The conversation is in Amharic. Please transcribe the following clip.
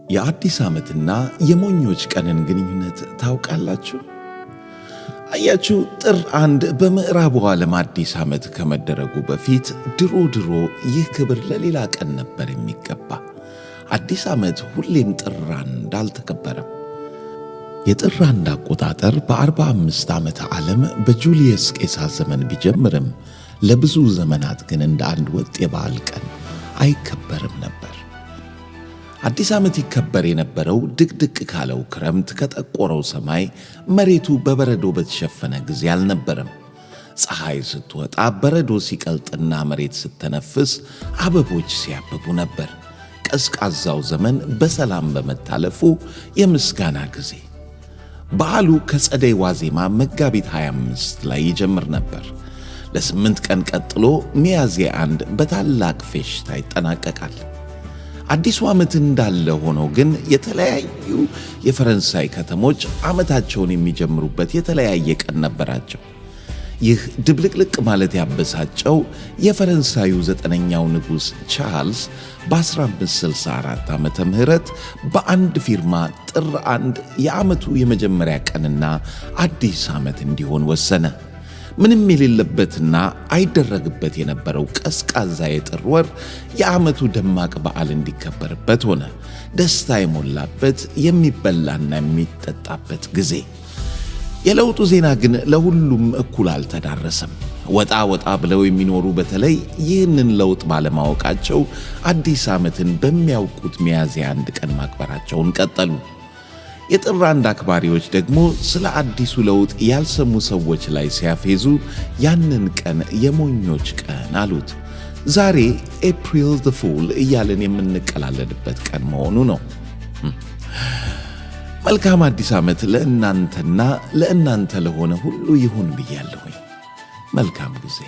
የአዲስ ዓመትና የሞኞች ቀንን ግንኙነት ታውቃላችሁ? አያችሁ፣ ጥር 1 በምዕራቡ ዓለም አዲስ ዓመት ከመደረጉ በፊት ድሮ ድሮ ይህ ክብር ለሌላ ቀን ነበር የሚገባ። አዲስ ዓመት ሁሌም ጥር 1 አልተከበረም። የጥር 1 አቆጣጠር በ45 ዓመተ ዓለም በጁልየስ ቄሳር ዘመን ቢጀምርም ለብዙ ዘመናት ግን እንደ አንድ ወጥ የበዓል ቀን አይከበርም ነበር። አዲስ ዓመት ይከበር የነበረው ድቅድቅ ካለው ክረምት፣ ከጠቆረው ሰማይ፣ መሬቱ በበረዶ በተሸፈነ ጊዜ አልነበረም። ፀሐይ ስትወጣ፣ በረዶ ሲቀልጥና መሬት ስትተነፍስ፣ አበቦች ሲያብቡ ነበር። ቀዝቃዛው ዘመን በሰላም በመታለፉ የምስጋና ጊዜ። በዓሉ ከጸደይ ዋዜማ መጋቢት 25 ላይ ይጀምር ነበር። ለ8 ቀን ቀጥሎ ሚያዝያ 1 በታላቅ ፌሽታ ይጠናቀቃል። አዲሱ ዓመት እንዳለ ሆኖ ግን የተለያዩ የፈረንሳይ ከተሞች ዓመታቸውን የሚጀምሩበት የተለያየ ቀን ነበራቸው። ይህ ድብልቅልቅ ማለት ያበሳጨው የፈረንሳዩ ዘጠነኛው ንጉሥ ቻርልስ በ1564 ዓመተ ምህረት በአንድ ፊርማ ጥር 1 የዓመቱ የመጀመሪያ ቀንና አዲስ ዓመት እንዲሆን ወሰነ። ምንም የሌለበትና አይደረግበት የነበረው ቀዝቃዛ የጥር ወር የዓመቱ ደማቅ በዓል እንዲከበርበት ሆነ። ደስታ የሞላበት፣ የሚበላና የሚጠጣበት ጊዜ። የለውጡ ዜና ግን ለሁሉም እኩል አልተዳረሰም። ወጣ ወጣ ብለው የሚኖሩ በተለይ ይህንን ለውጥ ባለማወቃቸው አዲስ ዓመትን በሚያውቁት ሚያዝያ 1 ቀን ማክበራቸውን ቀጠሉ። የጥር 1 አክባሪዎች ደግሞ ስለ አዲሱ ለውጥ ያልሰሙ ሰዎች ላይ ሲያፌዙ ያንን ቀን የሞኞች ቀን አሉት። ዛሬ April the Fool እያልን የምንቀላለድበት ቀን መሆኑ ነው። መልካም አዲስ ዓመት ለእናንተና ለእናንተ ለሆነ ሁሉ ይሁን ብያለሁኝ። መልካም ጊዜ።